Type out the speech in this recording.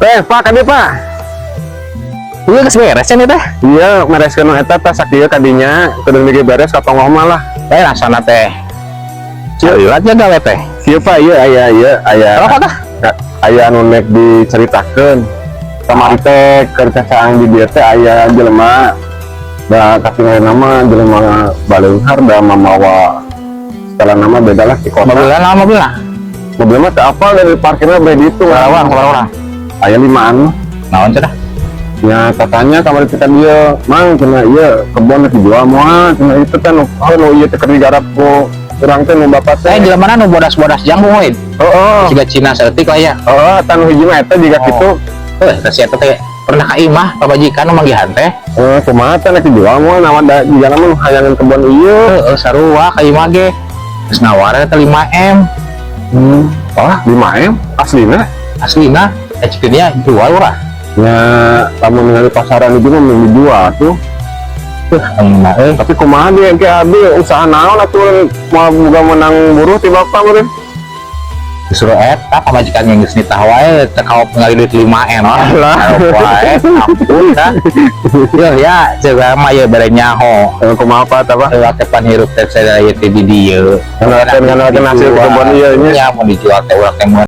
Eh, Pak, kadieu, Pak. Iya, geus beres ya nih teh. Iya, mereskeun nu eta tah sakieu kadinya, kudu mikir beres ka tonggoh mah lah. Eh, rasana teh. Lila aja gawe teh. Kieu, Pak, ieu aya ieu aya. Apa tah? Aya anu nek diceritakeun. Kamari teh keur cacaang di dieu teh aya jelema da katingalina mah jelema baleunghar da mamawa setelah nama beda lah di kota. Mobilnya nama mobilnya? Mobil mah teu apal dari parkirnya beda itu. Berapa orang, berapa orang? Aya limaan. Naon cenah? Ya, katanya kamari kita dia, "Mang," cenah, "ieu kebon rek dijual moal?" cenah. Itu kan oh nu ieu teh keur digarap ku urang teh nu bapak teh. Eh, jelema nu bodas-bodas jangkung we. Heeh. Siga Cina saeutik lah ya. Heeh, tan hiji mah eta jiga Oh. kitu. Eh, teh si eta teh pernah ka imah pamajikan nu manggihan teh. Eh, kumaha teh, rek dijual moal nawan da jiga mah hayangan kebon ieu? Heeh, sarua ka imah ge. Geus nawar teh 5 M. Wah, 5 M aslina? Aslina, eh, cek dia jual urang. Ya, lamun ningali pasaran itu mah mending dijual tuh. Enggak euy. Tapi kumaha dia ke abi usaha naon atuh mau boga menang buruh ti bapak meureun? Justru eta pamajikan yang geus nitah wae teh kaop ningali duit 5 M. Alah. Wae, ampun dah. Yo ya, coba mah ye bere nyaho. Eh, kumaha, Pak, apa? Lewat pan hirup teh saya ieu teh di dieu. Ngandalkeun hasil kebon ieu nya. Nya, mun dijual teh urang teh.